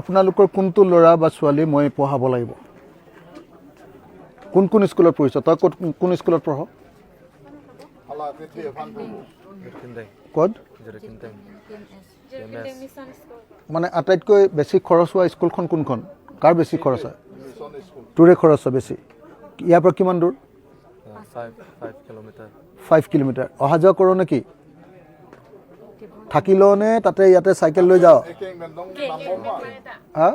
আপোনালোকৰ কোনটো ল'ৰা বা ছোৱালী মই পঢ়াব লাগিব? কোন কোন স্কুলত পঢ়িছ তই? ক'ত, কোন স্কুলত পঢ়? ক'ত? মানে আটাইতকৈ বেছি খৰচ হোৱা স্কুলখন কোনখন? কাৰ বেছি খৰচ হয়? তোৰে খৰচ হয় বেছি। ইয়াৰ পৰা কিমান দূৰ? 5 kilometer. 5 kilometre. অহা যোৱা কৰ নেকি? থাকি লওঁ নে তাতে ইয়াতে চাইকেল লৈ যাওঁ? হা,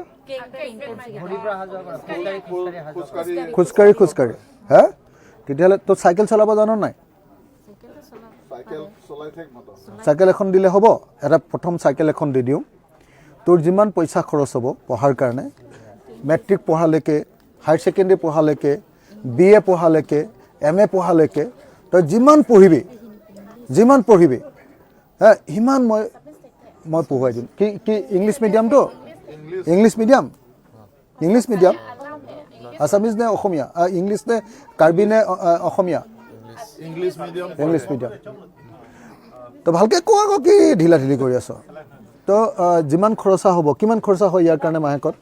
খোজকাঢ়ি খোজকাঢ়ি। হা, তেতিয়াহ'লে তই চাইকেল চলাব জান নাই? চাইকেল এখন দিলে হ'ব। এটা প্ৰথম চাইকেল এখন দি দিওঁ। তোৰ যিমান পইচা খৰচ হ'ব পঢ়াৰ কাৰণে, matric পঢ়ালৈকে, higher secondary পঢ়ালৈকে, B A পঢ়ালৈকে, M A পঢ়ালৈকে, তই যিমান পঢ়িবি, যিমান পঢ়িবি, হা, সিমান মই পঢ়ুৱাই দিম। কি কি English মিডিয়ামটো? English medium? English medium, Assamese নে অসমীয়া? ইংলিছ নে কাৰ্বি নে অসমীয়া? English medium. English medium. তো ভালকৈ কোৱা আকৌ, কি ঢিলা ঢিলি কৰি আছ? তো যিমান খৰচা হ'ব, কিমান খৰচা হয় ইয়াৰ কাৰণে মাহেকত?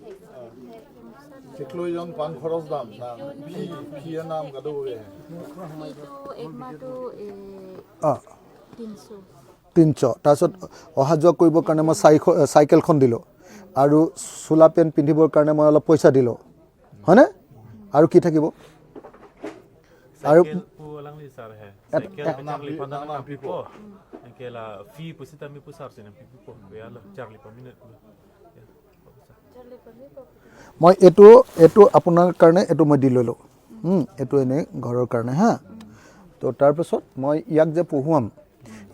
ঠিকলৈজন পান খৰচ দাম না ফি ফিয়ে নাম গাদৌ। এক মাহটো অঁ। 300। 300। তাৰপিছত অহা যোৱা কৰিবৰ কাৰণে মই 400, চাইকেলখন দিলোঁ আৰু চোলা পেণ্ট পিন্ধিবৰ কাৰণে মই অলপ পইচা দিলোঁ, হয়নে? আৰু কি থাকিব আৰু? Cycle po lang li sar he. Cycle Charlie pandang na pipo. Ke la fee po sita mi po sar sin pipo po. Ya la Charlie pa minute. মই এইটো আপোনাৰ কাৰণে এইটো মই দি ল'লোঁ। এইটো এনেই ঘৰৰ কাৰণে। হা, তো তাৰপিছত মই ইয়াক যে পঢ়ুৱাম,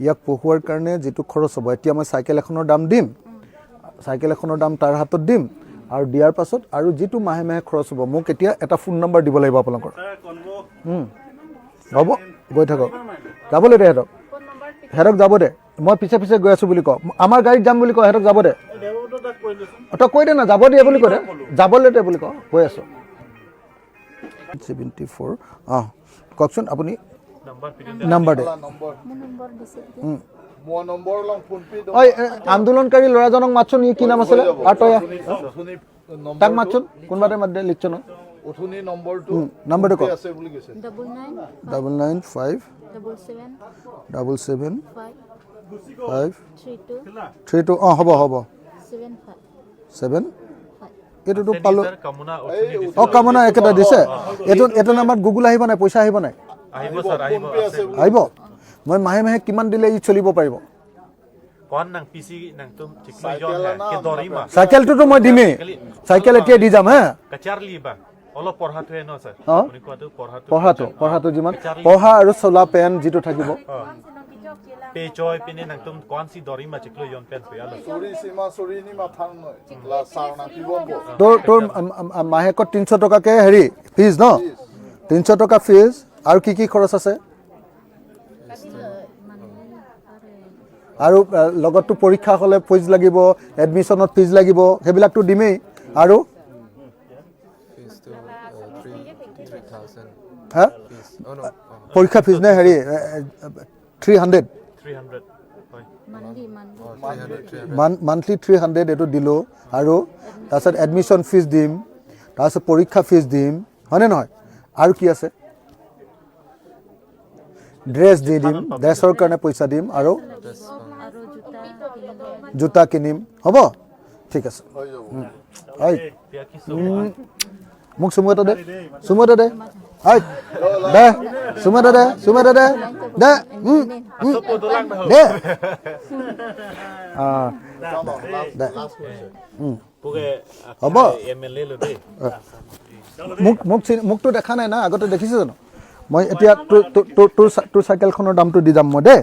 ইয়াক পঢ়ুৱাৰ কাৰণে যিটো খৰচ হ'ব, এতিয়া মই চাইকেল এখনৰ দাম দিম, চাইকেল এখনৰ দাম তাৰ হাতত দিম আৰু দিয়াৰ পাছত আৰু যিটো মাহে মাহে খৰচ হ'ব, মোক এতিয়া এটা ফোন নম্বৰ দিব লাগিব আপোনালোকৰ। হ'ব, গৈ থাকক। যাবলৈ দে সিহঁতক, সিহঁতক যাব দে। মই পিছে পিছে গৈ আছোঁ বুলি কওঁ, আমাৰ গাড়ীত যাম বুলি কওঁ। সিহঁতক যাব দে। তই কৈ দে না, যাব দিয়ে বুলি কৈ দে, যাবলৈ দে বুলি কওঁ। গৈ আছোঁ। 74। অঁ, কওকচোন আপুনি। Number pidin number দে। নম্বৰ। মোৰ নম্বৰ দিছে। মোৰ নম্বৰ লং ফোন পে। ঐ, আন্দোলনকাৰী ল'ৰাজনক মাতচোন। ই কি নাম আছিলে? আৰু তই আহ। তাক মাতচোন, কোনোবা এটা মাত দে, লিখছ ন। উঠনি নম্বৰটো। নম্বৰটো ক। আছে বুলি কৈছে। 99। 995। 77। 77। 5। 5। 32। 32। অঁ, হ'ব হ'ব। 75। 7। 5। এইটোতো পালোঁ। Sir kamuna uthuni দিছে। অঁ, কামনা একেটা দিছে। এইটো নাম্বাৰত গুগল আহিব নাই? পইচা আহিব নাই? আহিব স্যাৰ, আহিব আছে। আহিব। মই মাহে মাহে কিমান দিলে ই চলিব পাৰিব? কোন nang PC nang tum chikloi jon he ke dorima. চাইকেলটোতো মই দিমেই, চাইকেল এতিয়া দি যাম। হে। Ka Charlie ba অলপ পঢ়াটোহে ন স্যাৰ? অঁ। আপুনি কোৱাটো পঢ়াটো। পঢ়াটো যিমান পঢ়া আৰু চোলা পেণ্ট যিটো থাকিব। পে চয় পিনে nang tum কোন সি দৰিমা চিকলৈ জন পেন পেয়াল। চৰি সীমা চৰি নি মাথা নয় লা চাৰ না পিব। তোৰ মাহেকত 300 টকাকৈ হেৰি ফিজ ন? 300 টকা ফিজ। আৰু কি কি খৰচ আছে? আৰু লগততো পৰীক্ষা হ'লে ফিজ লাগিব, এডমিশ্যনত ফিজ লাগিব, সেইবিলাকতো দিমেই। আৰু Fees to 3,000. হা? Fees. Oh no. পৰীক্ষা ফিজ নে হেৰি 300? 300 হয়। Monthly, monthly. Oh, 300, 300. Monthly 300 এইটো দিলোঁ আৰু তাৰপিছত এডমিশ্যন ফিজ দিম, তাৰপিছত পৰীক্ষা ফিজ দিম, হয়নে নহয়? আৰু কি আছে? ড্ৰেছ দি দিম, ড্ৰেছৰ কাৰণে পইচা দিম আৰু আৰু জোতা কিনিব। জোতা কিনিম। হ'ব, ঠিক আছে। হৈ যাব। হয়। পিয়া কি মোক চুমু এটা দে, চুমু এটা দে। হয়, দে চুমু এটা দে, চুমু এটা দে, দে। দে। অঁ, দে। পোকে। হ'ব। এম এল এ লো দেই। মোক মোকতো দেখা নাই না? আগতে দেখিছে জানো? মই এতিয়া তোৰ চাইকেলখনৰ দামটো দি যাম মই দেই।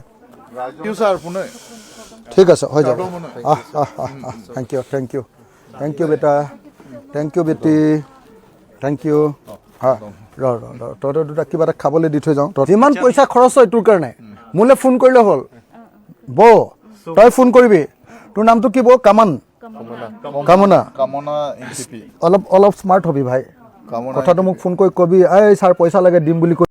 ছাৰ পোনে। ঠিক আছে, হৈ যাব। আহ আহ আহ আহ, thank you, thank you, thank you বেটা, thank U Beti, thank U. হা, ৰ ৰ ৰ, তহঁতৰ দুটা কিবা এটা খাবলৈ দি থৈ যাওঁ। তই যিমান পইচা খৰচ হয় তোৰ কাৰণে মোলৈ ফোন কৰিলে হ'ল। বৌ, তই ফোন কৰিবি। তোৰ নামটো কি বৌ? কামান, কামনা। কামনা এন চি পি। অলপ অলপ স্মাৰ্ট হবি ভাই। কামনা। কথাটো মোক ফোন কৰি কবি, এই ছাৰ পইচা লাগে দিম বুলি কৈ।